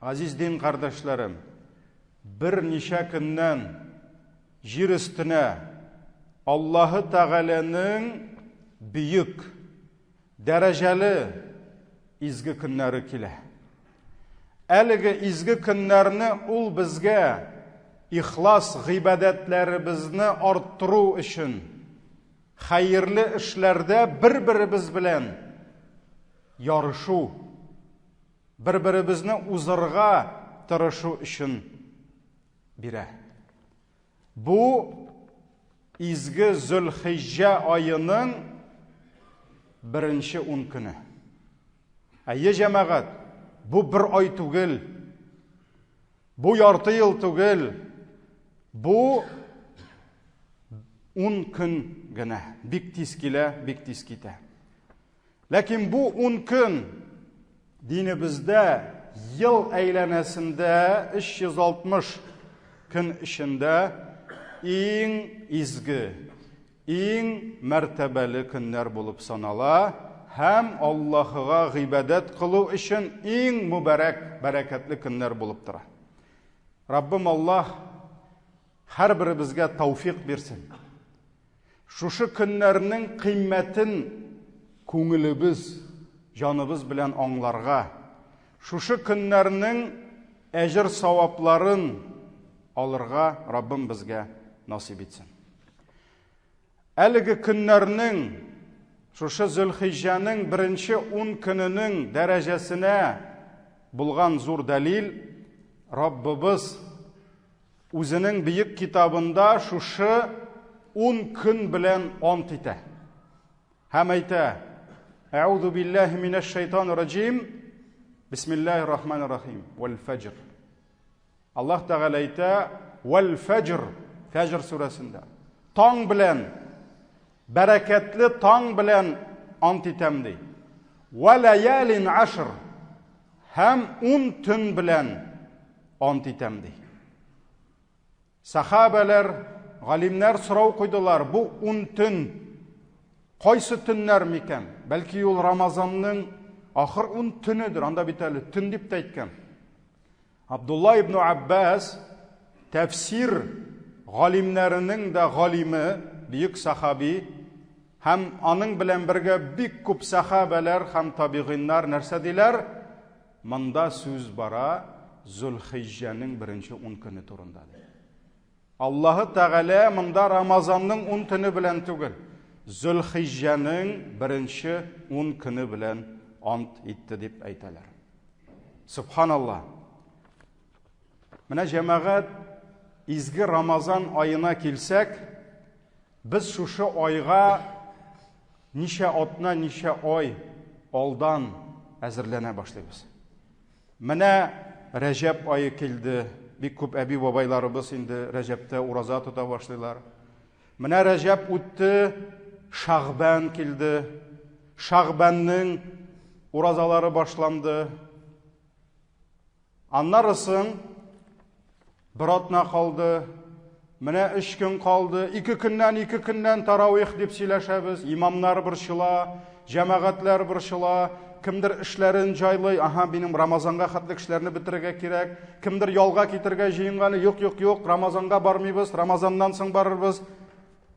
Газиз дин кардәшләрем, берничә көннән җир өстенә Аллаһы Тәгаләнең бөек, дәрәҗәле изге көннәре килә. Әлеге изге көннәрне ул безгә ихлас гыйбадәтләребезне арттыру өчен, хәерле эшләрдә бер-беребез белән ярышу, бер-беребезне узырга тырышу өчен бирә. Бу изге Зөлхиҗҗә аеның беренче ун көне. Әйе, җәмәгать, бу бер ай түгел, бу ярты ел түгел, бу ун көн генә. Бик тиз килә, бик тиз китә. Ләкин бу ун көн динебездә ел әйләнәсендә 360 көн эчендә иң изге, иң мәртәбәле көннәр булып санала һәм Аллаһыга гыйбадәт кылу өчен иң мөбарәк, бәрәкәтле көннәр булып тора. Раббым Аллаһ һәрберебезгә тәүфик бирсен. Шушы көннәрнең кыйммәтен күңелебез, җаныбыз белән аңларга, шушы көннәрнең әҗер-савапларын алырга Раббым безгә насыйп итсен. Әлеге көннәрнең, шушы Зөлхиҗҗәнең беренче ун көненең дәрәҗәсенә булган зур дәлил, Раббыбыз Үзенең бөек китабында шушы ун көн белән ант итә. Һәм әйтә: Әүзу биллаһи минәш шайтанир раҗим. Бисмиллаһир рахманир рахим. Вәл фәҗр. Аллаһ Тәгалә әйтә: Вәл фәҗр, Фәҗр сүрәсендә. Таң белән, бәрәкәтле таң белән ант итәм ди. Вә лаялин ашр. Һәм ун төн белән ант итәм, ди. Сахабәләр, галимнәр сорау куйдылар, бу ун төн кайсы төннәр микән? Бәлки ул Рамазанның ахыр ун төнедер, анда бит әле төн дип тә әйткән. Абдулла ибн Аббас тәфсир галимнәренең дә галиме, бөек сахаби һәм аның белән бергә бик күп сахабәләр һәм табигыйннар нәрсә диләр? Монда сүз бара Зөлхиҗҗәнең беренче ун көне турында ди. Аллаһы Тәгалә монда Рамазанның ун төне белән түгел, Зөлхиҗҗәнең беренче ун көне белән ант итте дип әйтәләр. Субханалла. Менә җәмәгать изге Рамазан аена килсәк, без шушы айга ничә атна, ничә ай алдан әзерләнә башлыйбыз. Менә Рәҗәп ае килде. Бик күп әби-бабайларыбыз инде Рәҗәптә ураза тота башлыйлар. Менә Рәҗәп үтте, Шагбән килде. Шагбәннең уразалары башланды. Аннары соң бер атна калды. Менә өч көн калды. Ике көннән, ике көннән таравих дип сөйләшәбез. Имамнар борчыла, җәмәгатьләр борчыла. Кемдер эшләрен җайлый. Аһа, минем Рамазанга хәтле эшләрне бетерергә кирәк. Кемдер ялга китергә җыенган. Юк, юк, юк, Рамазанга бармыйбыз, Рамазаннан соң барырбыз.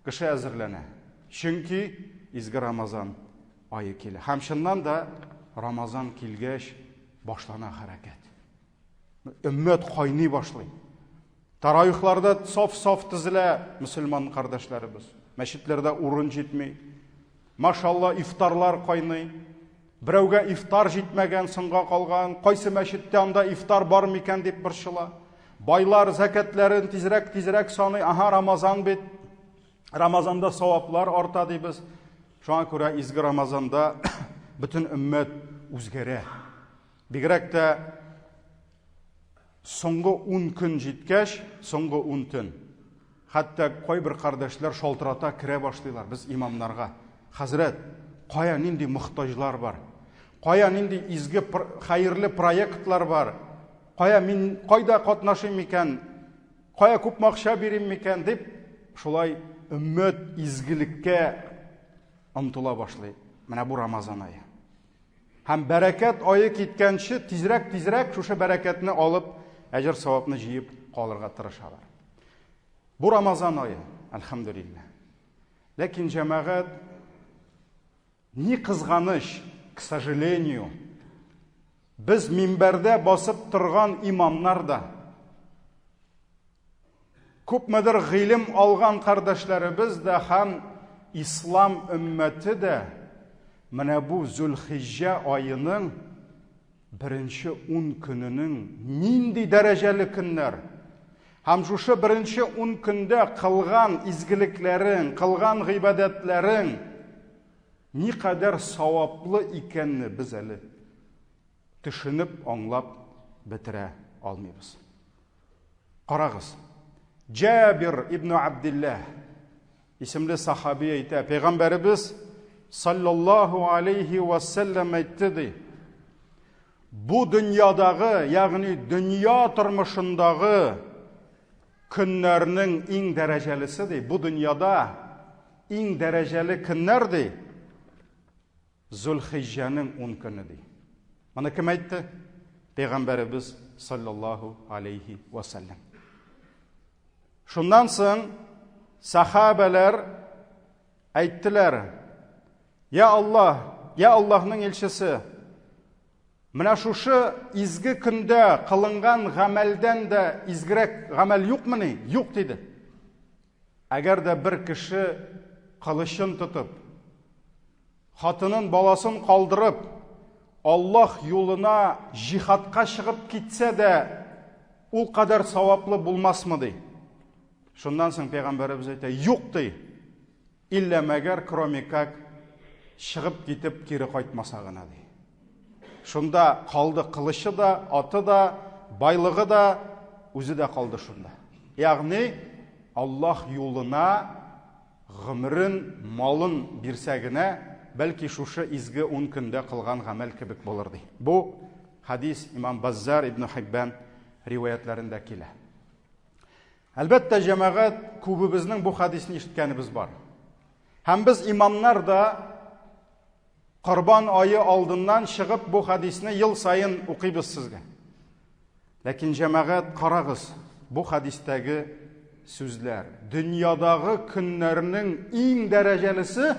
Кеше әзерләнә. Чөнки изге Рамазан ае килә. Һәм чыннан да Рамазан килгәч башлана хәрәкәт. Өммәт кайный башлый. Таравихларда саф-саф тезелә мөселман кардәшләребез. Мәчетләрдә урын җитми. Машалла, ифтарлар кайный. Берәүгә ифтар җитмәгән, соңга калган. Кайсы мәчеттә анда ифтар бар микән дип борчыла. Байлар зәкәтләрен тизрәк-тизрәк саный. Аһа, Рамазан бит. Рамазанда саваплар арта дибез. Шуңа күрә изге Рамазанда бөтен өммәт үзгәрә. Бигрәк тә соңгы 10 көн җиткәч, соңгы 10 төн. Хәтта кайбер кардәшләр шалтырата керә башлыйлар без имамнарга. Хәзрәт, кая нинди мохтаҗлар бар? Кая нинди изге хәерле проектлар бар? Кая мин кайда катнашыйм микән? Кая күпме акча бирим микән дип, шулай өммәт изгелеккә омтыла башлый. Менә бу Рамазан ае. Һәм бәрәкәт ае киткәнче тизрәк-тизрәк шушы бәрәкәтне алып, әҗер-савапны җыеп калырга тырышалар. Бу Рамазан ае, әлхәмдүлилләһ. Ләкин җәмәгать ни кызганыч, к сожалению, без минбәрдә басып торган имамнар да, күпмедер гыйлем алган кардәшләребез дә һәм ислам өммәте дә менә бу Зөлхиҗҗә аеның беренче ун көненең нинди дәрәҗәле көннәр һәм шушы беренче ун көндә кылган изгелекләрең, кылган гыйбадәтләрең никадәр саваплы икәнне без әле төшенеп, аңлап бетерә алмыйбыз. Карагыз, Җабир ибн Абдилләһ исемле сахаби әйтә, пәйгамбәребез саллаллаһу алейхи ва саллям әйтте ди. Бу дөньядагы, ягъни дөнья тормышындагы көннәрнең иң дәрәҗәлесе ди, бу дөньяда иң дәрәҗәле көннәр ди, Зөлхиҗҗәнең ун көне ди. Моны кем әйтте? Пәйгамбәребез саллаллаһу алейхи ва саллям. Шуннан соң сахабәләр әйттеләр: "Я Аллаһ, я Аллаһның илчесе, менә шушы изге көндә кылынган гамәлдән дә изгерәк гамәл юкмыни?" Юк диде. Әгәр дә бер кеше кылычын тотып, хатынын, баласын калдырып, Аллаһ юлына җихадка чыгып китсә дә, ул кадәр саваплы булмасмы ди. Шуннан соң пәйгамбәребез әйтә, юк ди. Иллә мәгәр, кроме как, чыгып китеп кире кайтмаса гына ди. Шунда калды кылычы да, аты да, байлыгы да, үзе дә калды шунда. Ягъни Аллаһ юлына гомерен, малын бирсә генә, бәлки шушы изге ун көндә кылган гамәл кебек булыр ди. Бу хадис имам Баззар ибн Хиббан риваятләрендә килә. Әлбәттә, җәмәгать, күбебезнең бу хадисне ишеткәнебез бар. Һәм без имамнар да Корбан ае алдыннан чыгып бу хадисне ел саен укыйбыз сезгә. Ләкин җәмәгать, карагыз, бу хадистәге сүзләр. Дөньядагы көннәрнең иң дәрәҗәлесе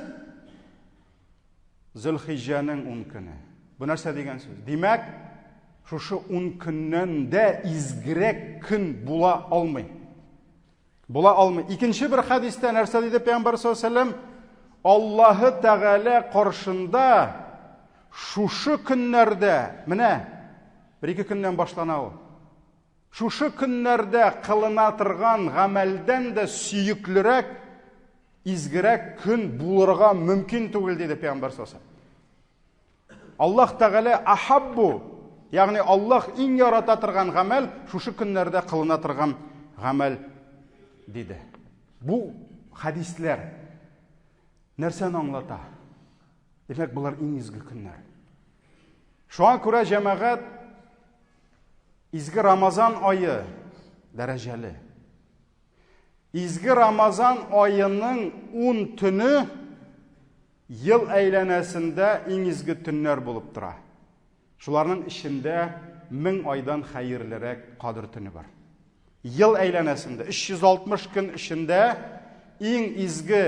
Зөлхиҗҗәнең ун көне. Бу нәрсә дигән сүз? Димәк, шушы ун көннән дә изгерәк көн була алмый. Була алмый. Икенче бер хәдистә нәрсә диде Пәйгамбәр саллаллаһу алейһи Аллаһы Тәгалә каршында шушы көннәрдә, менә бер-ике көннән башлана ул. Шушы көннәрдә кылына торган гамәлдән дә сөеклерәк, изгерәк көн булырга мөмкин түгел, диде Пәйгамбәр саллаллаһу Аллаһ Тәгалә ахаббу, ягъни Аллаһ иң ярата торган гамәл шушы көннәрдә кылына торган гамәл диде. Бу хадисләр нәрсәне аңлата? Димәк, болар иң изге көннәр. Шуңа күрә җәмәгать изге Рамазан ае дәрәҗәле. Изге Рамазан аеның 10 төне Ел әйләнәсендә иң изге төннәр булып тора. Шуларның эчендә 1000 айдан хәерлерәк Кадер төне бар. Ел әйләнәсендә 360 көн эчендә иң изге,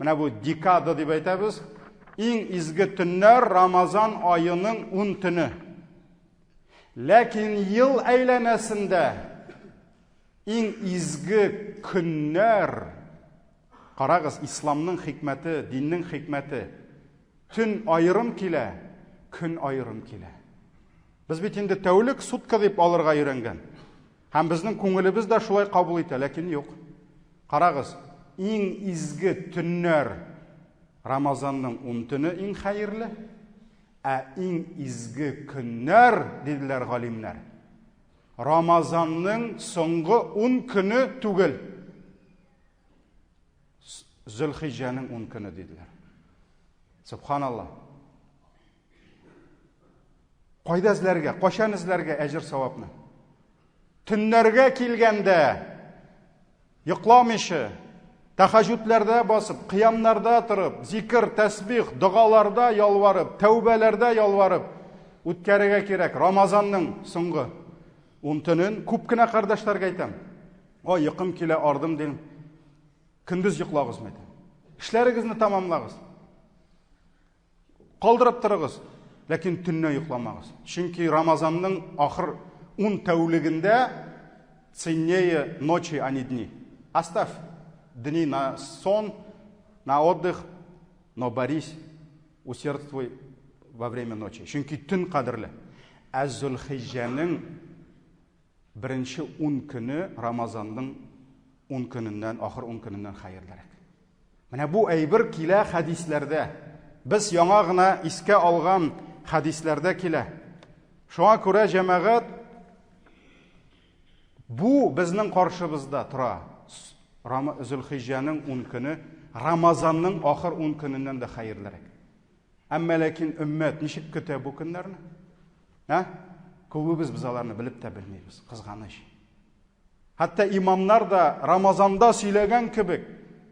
менә бу декада дип әйтәбез, иң изге төннәр Рамазан аеның 10 төне. Ләкин ел әйләнәсендә иң изге көннәр Карагыз, исламның хикмәте, диннең хикмәте. Төн аерым килә, көн аерым килә. Без бит инде тәүлек сутка дип алырга өйрәнгән. Һәм безнең күңелебез дә шулай кабул итә, ләкин юк. Карагыз, иң изге төннәр Рамазанның 10 төне иң хәерле, ә иң изге көннәр, диделәр галимнәр, Рамазанның соңгы 10 көне түгел. Зөлхиҗәнең 10 көне диделәр. Субханалла. Кайда эзләргә, кайчан эзләргә әҗер савапны? Төннәргә килгәндә йокламыйча, Тәхәҗүдләрдә басып, кыямнарда торып, зикер, тәсбих, догаларда ялварып, тәүбәләрдә ялварып үткәрергә кирәк. Рамазанның соңгы ун төнен күп кенә кардәшләргә әйтәм. Ой, йокым килә, ардым дим. Көндез йоклагыз, мәйтәм. Эшләрегезне тамамлагыз. Калдырып торыгыз, ләкин төнлә йокламагыз. Чөнки Рамазанның ахыр ун тәүлегендә ценнее ночи, а не дни. Оставь дни на сон, на отдых, но борись, усердствуй во время ночи. Чөнки төн кадерле. Ә Зөлхиҗҗәнең беренче ун көне Рамазанның ун көненнән, ахыр ун көненнән хәерлерәк. Менә бу әйбер килә хәдисләрдә. Без яңа гына искә алган хәдисләрдә килә. Шуңа күрә җәмәгать бу безнең каршыбызда тора. Зөлхиҗҗәнең 10 көне Рамазанның ахыр 10 көненнән дә хәерлерәк. Әмма ләкин өммәт ничек көтә бу көннәрне? Ә? Күбебез без аларны белеп тә белмибез, кызганыч. Хәтта имамнар да Рамазанда сөйләгән кебек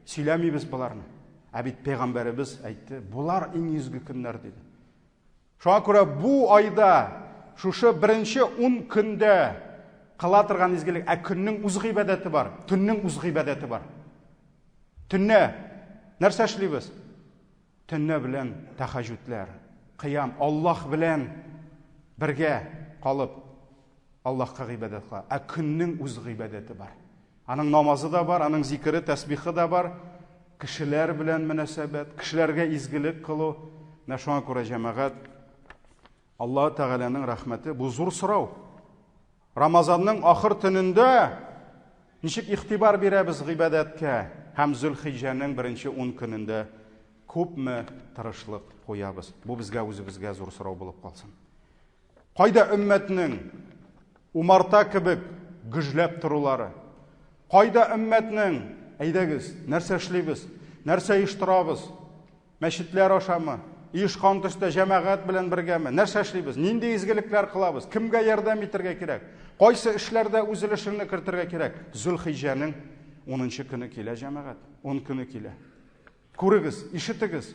сөйләмибез боларны. Ә бит пәйгамбәребез әйтте, болар иң изге көннәр диде. Шуңа күрә бу айда шушы беренче 10 көндә кыла торган изгелек, ә көннең үз гыйбадәте бар, төннең үз гыйбадәте бар. Төннә нәрсә эшлибез? Төннә белән тәхәҗүдләр, кыям, Аллаһ белән бергә калып, Аллаһка гыйбадәт кыла. Ә көннең үз гыйбадәте бар. Аның намазы да бар, аның зикере, тәсбихы да бар. Кешеләр белән мөнәсәбәт, кешеләргә изгелек кылу. Менә шуңа күрә җәмәгать Аллаһ Тәгаләнең рәхмәте бу зур сорау. Рамазанның ахыр төнендә ничек игътибар бирәбез гыйбадәткә һәм Зөлхиҗәнең беренче ун көнендә күпме тырышлык куябыз? Бу безгә үзебезгә зур сорау булып калсын. Кайда өммәтнең умарта кебек гөжләп торулары? Кайда өммәтнең, әйдәгез, нәрсә эшлибез, нәрсә оештырабыз? Мәчетләр ашамы? Оешкан төстә җәмәгать белән бергәме? Нәрсә эшлибез? Нинди изгелекләр кылабыз? Кемгә ярдәм итәргә кирәк? Кайсы эшләрдә үз өлешеңне кертергә кирәк? Зөлхиҗәнең 10 көне килә, җәмәгать. 10 көне килә. Күрегез, ишетегез.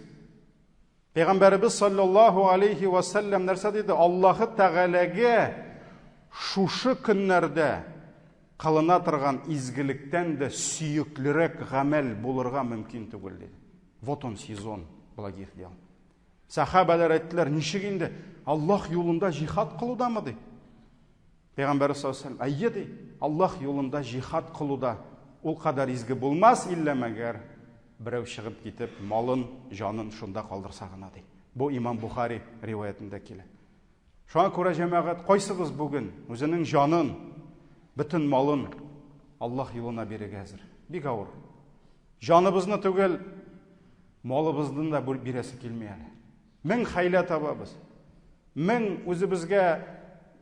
Пәйгамбәребез саллаллаһу алейхи ва сәлләм нәрсә диде? Аллаһы Тәгаләгә шушы көннәрдә кылына торган изгелектән дә сөеклерәк гамәл булырга мөмкин түгел диде. Вот он сезон благих дел. Сахабалар әйттеләр, ничек инде Аллаһ юлында җихад кылудамы ди? Пәйгамбәр саллаллаһу алейһи әйе ди, Аллаһ юлында җихад кылуда ул кадәр изге булмас, иллә мәгәр берәү чыгып китеп, малын, җанын шунда калдырса гына ди. Бу Имам Бухари риваятендә килә. Шуңа күрә җәмәгать кайсыбыз бүген үзенең җанын, бөтен малын Аллаһ юлына бирергә әзер? Бик авыр. Җаныбызны түгел, малыбызны да бирәсе килми әле. Мең хәйлә табабыз. Мең үзебезгә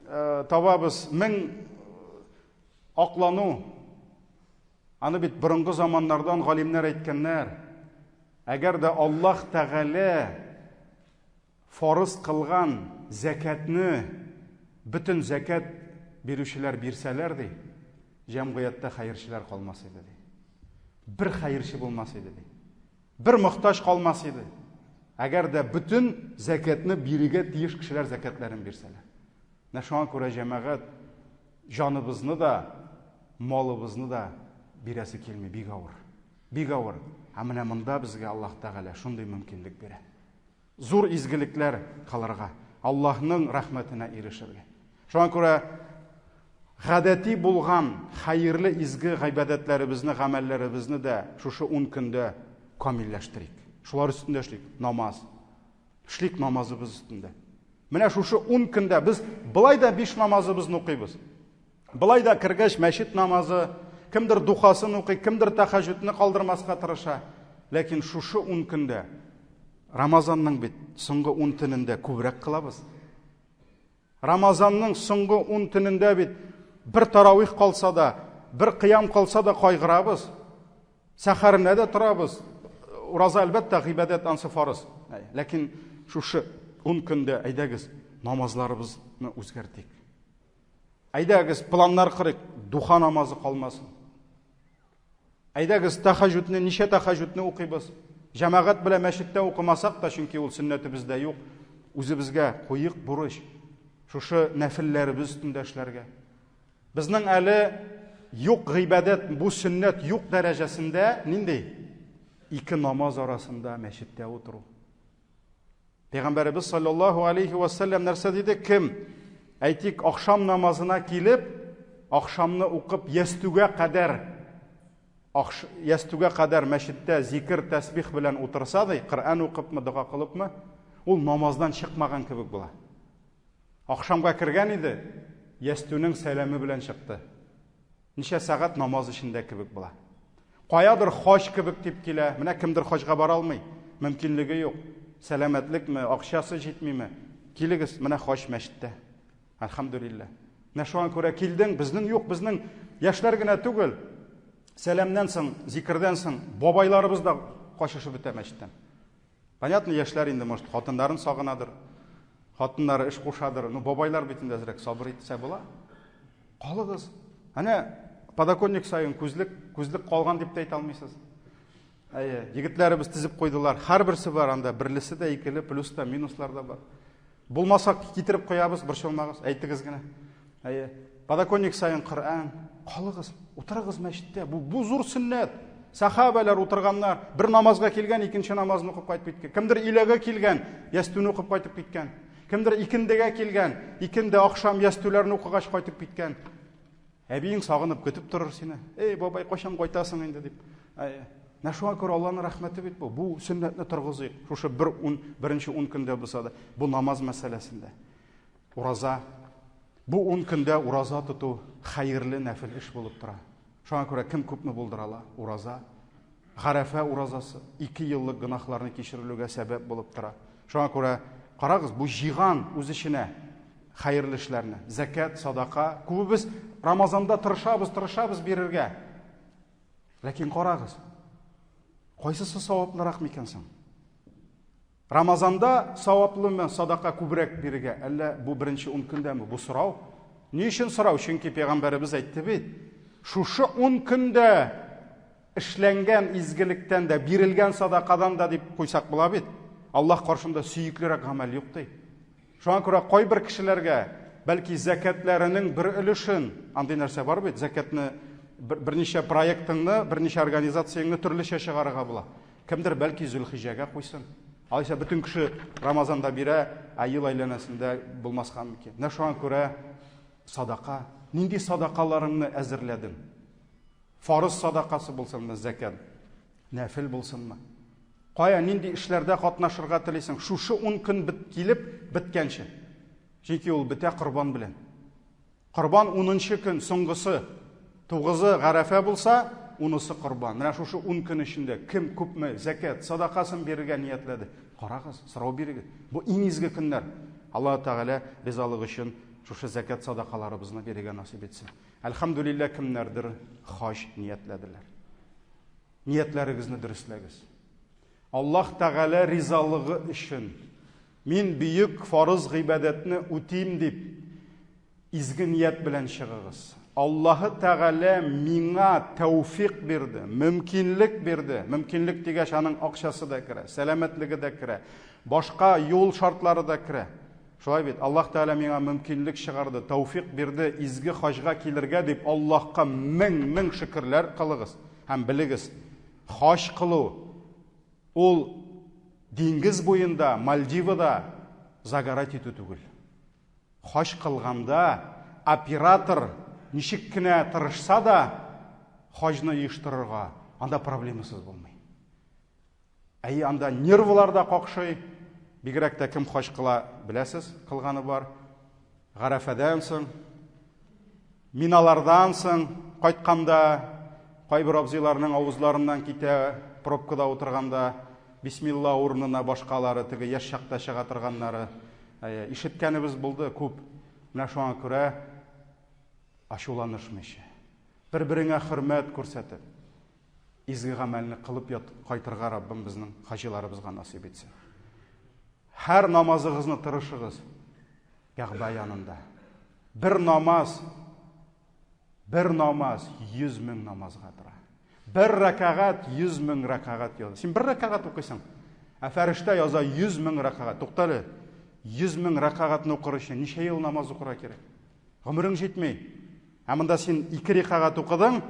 э, табабыз, мең аклану. Аны бит борынгы заманнардан галимнәр әйткәннәр. Әгәр дә Аллаһ Тәгалә Фарыз кылган зәкятне бөтен зәкят бирүчеләр бирсәләр, ди, җәмгыятьтә хәерчеләр калмас иде, ди. Бер хәерче булмас иде, ди. Бер мохтаҗ калмас иде. Әгәр дә бөтен зәкятне бирергә тиеш кешеләр зәкятләрен бирсәләр. Менә шуңа күрә җәмәгать җаныбызны да, малыбызны да бирәсе килми, бик авыр. Бик авыр. Ә менә монда безгә Аллаһ Тәгалә шундый мөмкинлек бирә. Зур изгелекләр кылырга, Аллаһның рәхмәтенә ирешергә. Шуңа күрә гадәти булган хәерле изге гыйбадәтләребезне, гамәлләребезне дә шушы 10 көндә камилләштерик. Шулар өстендә эшлик. Намаз. Эшлик намазыбыз өстендә. Менә шушы 10 көндә без былай да 5 намазыбызны укыйбыз. Былай да кергәч мәчет намазы, кемдер духасын укый, кемдер тәхәҗүдне калдырмаска тырыша. Ләкин шушы 10 көндә Рамазанның бит соңгы 10 төнендә күбрәк кылабыз. Рамазанның соңгы 10 төнендә бит бер таравих калса да, бер кыям калса да кайгырабыз. Сәхәренә дә торабыз. Ураза әлбәттә гыйбадәт ансы фарыз. Ләкин шушы 10 көндә әйдәгез намазларыбызны үзгәртик. Әйдәгез, планнар корыйк, духа намазы калмасын. Әйдәгез, тәхәҗүдне, ничә тәхәҗүдне укыйбыз? Җәмәгать белән мәчеттә укымасак та, чөнки ул сөннәтебездә юк, үзебезгә куйык бурыч, шушы нәфелләребез өстендә эшләргә. Безнең әле юк гыйбадәт, бу сөннәт юк дәрәҗәсендә нинди? Ике намаз арасында мәчеттә утыру. Пәйгамбәребез саллаллаһу алейхи ва саллям нәрсә диде? Кем әйтик, ахшам намазына килеп, ахшамны укып ястүгә кадәр ястүгә кадәр мәчеттә зикер, тәсбих белән утырса ди, Коръән укыпмы, дога кылыпмы, ул намаздан чыкмаган кебек була. Ахшамга кергән иде, ястүнең сәламе белән чыкты. Ничә сәгать намаз эчендә кебек була. Каядыр хаҗ кебек дип килә. Менә кемдер хаҗга бара алмый. Мөмкинлеге юк. Сәламәтлекме, акчасы җитмиме? Килегез, менә хаҗ мәчеттә. Әлхәмдүлилләһ. Менә шуңа күрә килдең, безнең юк, безнең яшьләр генә түгел. Сәламнән соң, зикердән соң бабайларыбыз да качышып бетә мәчеттән. Понятно, яшьләр инде, может, хатыннарын сагынадыр. Хатыннары эш кушадыр. Ну, бабайлар бит инде әзрәк сабыр итсә була. Калыгыз. Әнә подоконник саен күзлек, күзлек калган дип тә әйтә алмыйсыз. Әйе, егетләребез тезеп куйдылар. Һәрберсе бар анда, берлесе дә, икеле, плюс та, минуслар да бар. Булмаса китереп куябыз, борчылмагыз, әйтегез генә. Әйе. Подоконник саен Коръән. Калыгыз, утырыгыз мәчеттә. Бу бу зур сөннәт. Сахабәләр утырганнар, бер намазга килгән, икенче намазны укып кайтып киткән. Кемдер өйләгә килгән, ястүне укып кайтып киткән. Кемдер икендегә килгән, икенде ахшам ястүләрне укыгач кайтып киткән. Әбиең сагынып көтеп торыр сине. Эй, бабай, кайчан кайтасың инде дип. Менә шуңа күрә Аллаһның рәхмәте бит бу. Бу сөннәтне торгызыйк. Шушы бер ун, беренче ун көндә булса да, бу намаз мәсьәләсендә. Ураза. Бу ун көндә ураза тоту хәерле нәфил эш булып тора. Шуңа күрә кем күпме булдыра ала, ураза. Гарәфә уразасы ике еллык гөнаһларны кичерелүгә сәбәп булып тора. Шуңа күрә карагыз, бу җыйган үз эченә хәерле эшләрне. Зәкят, садака. Күбебез Рамазанда тырышабыз, тырышабыз бирергә. Ләкин карагыз, кайсысы саваплырак микән соң? Рамазанда саваплымы садака күбрәк бирергә, әллә бу беренче ун көндәме? Бу сорау. Ни өчен сорау? Чөнки пәйгамбәребез әйтте бит, шушы ун көндә эшләнгән изгелектән дә, бирелгән садакадан да дип куйсак була бит. Аллаһ каршында сөеклерәк гамәл юк ди. Шуңа күрә кайбер кешеләргә, бәлки зәкятләренең бер өлешен, андый нәрсә бар бит, зәкятны берничә проектыңны, берничә организацияңне төрлечә чыгарырга була. Кемдер бәлки Зөлхиҗәгә куйсын. Алайса бөтен кеше Рамазанда бирә, ә ел әйләнәсендә булмаска мөмкин. Менә шуңа күрә садака. Нинди садакаларыңны әзерләдең? Фарыз садакасы булсынмы, зәкят, нәфил булсынмы? Кая, нинди эшләрдә катнашырга телисең? Шушы 10 көн бит килеп беткәнче. Чөнки ул бетә корбан белән. Корбан унынчы көн, соңгысы. Тугызы Гарәфә булса, унысы корбан. Менә шушы ун көн эчендә кем күпме зәкят, садакасын бирергә ниятләде? Карагыз, сорау бирегез. Бу иң изге көннәр. Аллаһ Тәгалә ризалыгы өчен шушы зәкят садакаларыбызны бирергә насыйп итсен. Әлхәмдүлилләһ, кемнәрдер хаҗ ниятләделәр. Ниятләрегезне дөресләгез. Аллаһ Тәгалә ризалыгы өчен мин бөек фарыз гыйбадәтне үтим дип изге ният белән чыгыгыз. Аллаһы Тәгалә миңа тәүфик бирде, мөмкинлек бирде. Мөмкинлек дигәч, аның акчасы да керә, сәламәтлеге дә керә, башка юл шартлары да керә. Шулай бит, Аллаһ Тәгалә миңа мөмкинлек чыгарды, тәүфик бирде изге хаҗга килергә дип Аллаһка мең-мең шөкерләр кылыгыз һәм белегез, хаҗ кылу ул диңгез буенда, Мальдивада загорать итү түгел. Хаҗ кылганда оператор ничек кенә тырышса да, хаҗны оештырырга, анда проблемасыз булмый. Әйе, анда нервылар да какшый. Бигрәк тә кем хаҗ кыла, беләсез, кылганы бар. Гарәфәдән соң, Миналардан соң кайтканда кайбер абзыйларның авызларыннан китә, пробкада утырганда бисмилла урынына башкалары, теге яшь чакта чыга торганнары. Әйе, ишеткәнебез булды күп. Менә шуңа күрә ачуланышмыйча, бер-береңә хөрмәт күрсәтеп, изге гамәлне кылып ят кайтырга Раббым безнең хаҗиларыбызга насыйп итсен. Һәр намазыгызны тырышыгыз Кәгъбә янында. Бер намаз, бер намаз 100 мең намазга тора. Бер рәкәгать 100 мең рәкәгать яза. Син бер рәкәгать укыйсың, ә фәрештә яза 100 мең рәкәгать. Туктале, 100 мең рәкәгатьне укыр өчен ничә ел намаз укырга кирәк? Гомерең җитми. Ә монда син ике рәкәгать укыдың,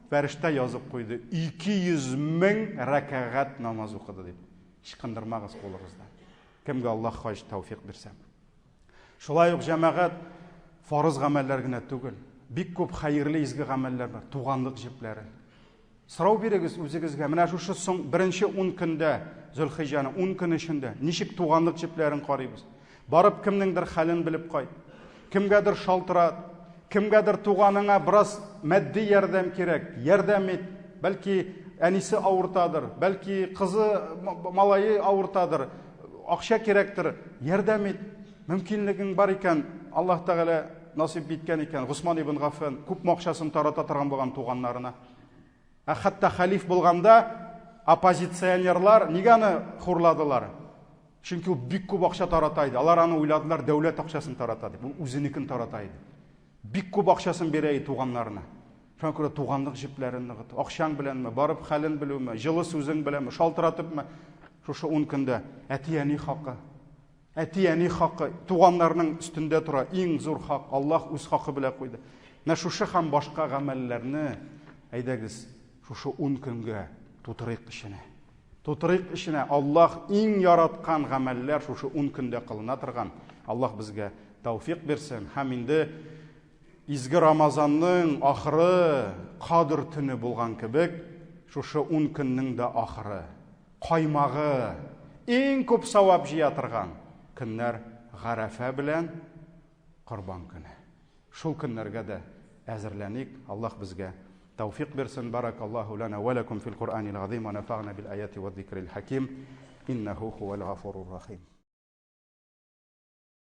фәрештә язып куйды. 200 мең рәкәгать намаз укыды дип. Ычкындырмагыз кулыгыздан. Кемгә Аллаһ хаҗ тәүфик бирсә. Шулай ук җәмәгать фарыз гамәлләр генә түгел, бик күп хәерле изге гамәлләр бар, туганлык җепләре. Сорау бирегез үзегезгә, менә шушы соң беренче 10 көндә, Зөлхиҗҗәнең 10 көн эчендә ничек туганлык җепләрен карыйбыз? Барып кемнеңдер хәлен белеп кайт. Кемгәдер шалтырат, кемгәдер туганыңа бераз матди ярдәм кирәк, ярдәм ит. Бәлки әнисе авыртадыр, бәлки кызы, малае авыртадыр, акча кирәктер, ярдәм ит. Мөмкинлегең бар икән, Аллаһ Тәгалә насыйп иткән икән, Госман ибн Гаффан күпме акчасын тарата торган булган туганнарына. Ә хәтта хәлиф булганда оппозиционерлар нигә аны хурладылар? Чөнки ул бик күп акча тарата иде. Алар аны уйладылар, дәүләт акчасын тарата дип. Ул үзенекен тарата иде. Бик күп акчасын бирә иде туганнарына. Шуңа күрә туганлык җепләрен ныгыту, акчаң беләнме, барып хәлен белүме, җылы сүзең беләнме, шалтыратыпмы, шушы 10 көндә әти-әни хакы, Әти-әни хакы, туганнарның өстендә тора иң зур хак, Аллаһ үз хакы белән куйды. Менә шушы һәм башка гамәлләрне, әйдәгез, шушы ун көнгә тутырыйк эченә. Тутырыйк эченә. Аллаһ иң яраткан гамәлләр шушы ун көндә кылына торган. Аллаһ безгә тәүфик бирсен һәм инде изге Рамазанның ахыры Кадр төне булган кебек, шушы ун көннең дә ахыры Каймагы, иң күп савап җыя торган көннәр Гарәфә белән Корбан көне. Шул көннәргә дә әзерләник, Аллаһ безгә тәүфик бирсен. Баракаллаһу лана ва лакум фил Куръанил газим ва нафагна бил аяти ва зикрил хаким. Иннаху хувал гафурур рахим.